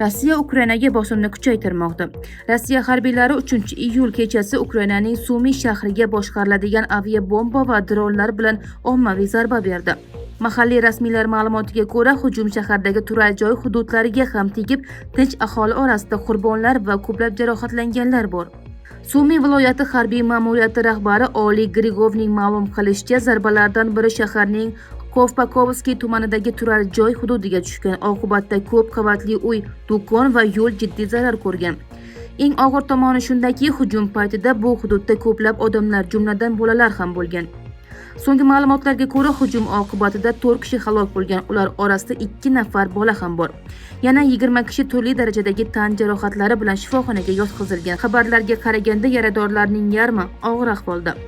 Rossiya Ukrainaga bosimni kuchaytirmoqda. Rossiya harbiylari 3-iyul kechasi Ukrainaning Sumi shahriga boshqariladigan aviabomba va dronlar bilan ommaviy zarba berdi. Mahalliy rasmiylar ma'lumotiga ko'ra, hujum shahardagi turar joy hududlariga ham tegib, tinch aholi orasida qurbonlar va ko'plab jarohatlanganlar bor. Sumi viloyati harbiy ma'muriyati rahbari Oliy Grigovning ma'lum qilishicha, zarbalardan biri shaharning Kovpakovskiy tumanidagi turar joy hududiga tushgan. Oqibatda ko'p qavatli uy, do'kon va yo'l jiddiy zarar ko'rgan. Eng og'ir tomoni shundaki, hujum paytida bu hududda ko'plab odamlar, jumladan bolalar ham bo'lgan. So'nggi ma'lumotlarga ko'ra, hujum oqibatida 4 kishi halok bo'lgan. Ular orasida 2 nafar bola ham bor. Yana 20 kishi turli darajadagi tan jarohatlari bilan shifoxonaga yotqizilgan. Xabarlarga qaraganda, yaradorlarning yarmi og'ir ahvolda.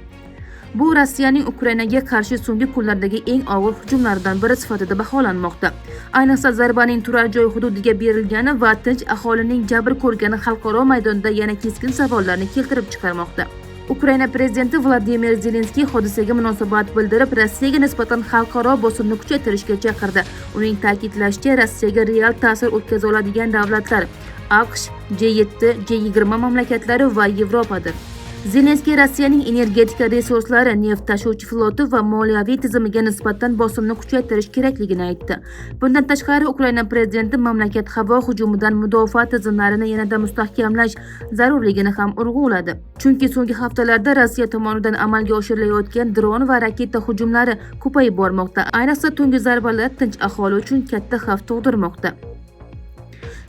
Bu Rossiyaning Ukrainaga qarshi so'nggi kunlardagi eng og'ir hujumlaridan biri sifatida baholanmoqda. Ayniqsa, zarbaning turar joy hududiga berilgani va tinch aholining jabr ko'rgani xalqaro maydonda yana keskin savollarni keltirib chiqarmoqda. Ukraina prezidenti Vladimir Zelenskiy hodisaga munosabat bildirib, Rossiyaga nisbatan xalqaro bosimni kuchaytirishga chaqirdi. Uning ta'kidlashicha, Rossiyaga real ta'sir o'tkaza oladigan davlatlar AQSh, G7, G20 mamlakatlari va Yevropadir. Zelenskiy Rossiyaning energetika resurslari, neft tashuvchi floti va moliyaviy tizimiga nisbatan bosimni kuchaytirish kerakligini aytdi. Bundan tashqari, Ukraina prezidenti mamlakat havo hujumidan mudofaa tizimlarini yanada mustahkamlash zarurligini ham urg'uladi. Chunki so'nggi haftalarda Rossiya tomonidan amalga oshirilayotgan dron va raketa hujumlari ko'payib bormoqda. Ayniqsa, tungi zarbalar tinch aholi uchun katta xavf tug'dirmoqda.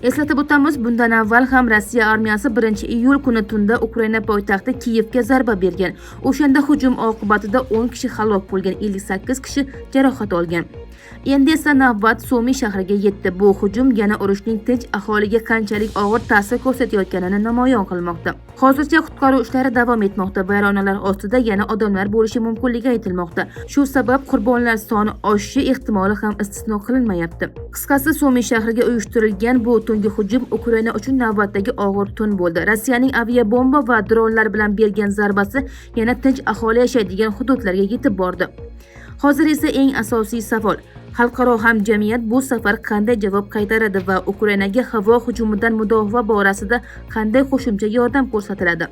Eslatib o'tamiz, bundan avval ham Rossiya armiyasi 1-iyul kuni tunda Ukraina poytaxti Kiyevga zarba bergan. O'shanda hujum oqibatida 10 kishi halok bo'lgan, 58 kishi jarohat olgan. Endi esa navbat Sumi shahriga yetdi. Bu hujum yana urushning tinch aholiga qanchalik og'ir ta'sir ko'rsatayotganini namoyon qilmoqda. Hozircha qutqaruv ishlari davom etmoqda. Vayronalar ostida yana odamlar bo'lishi mumkinligi aytilmoqda. Shu sabab qurbonlar soni oshishi ehtimoli ham istisno qilinmayapti. Qisqasi, Sumi shahriga uyushtirilgan bu tungi hujum Ukraina uchun navbatdagi og'ir tun bo'ldi. Rossiyaning aviabomba va dronlar bilan bergan zarbasi yana tinch aholi yashaydigan hududlarga yetib bordi. Hozir esa eng asosiy savol: xalqaro hamjamiyat bu safar qanday javob qaytaradi va Ukrainaga havo hujumidan mudofaa borasida qanday qo'shimcha yordam ko'rsatiladi?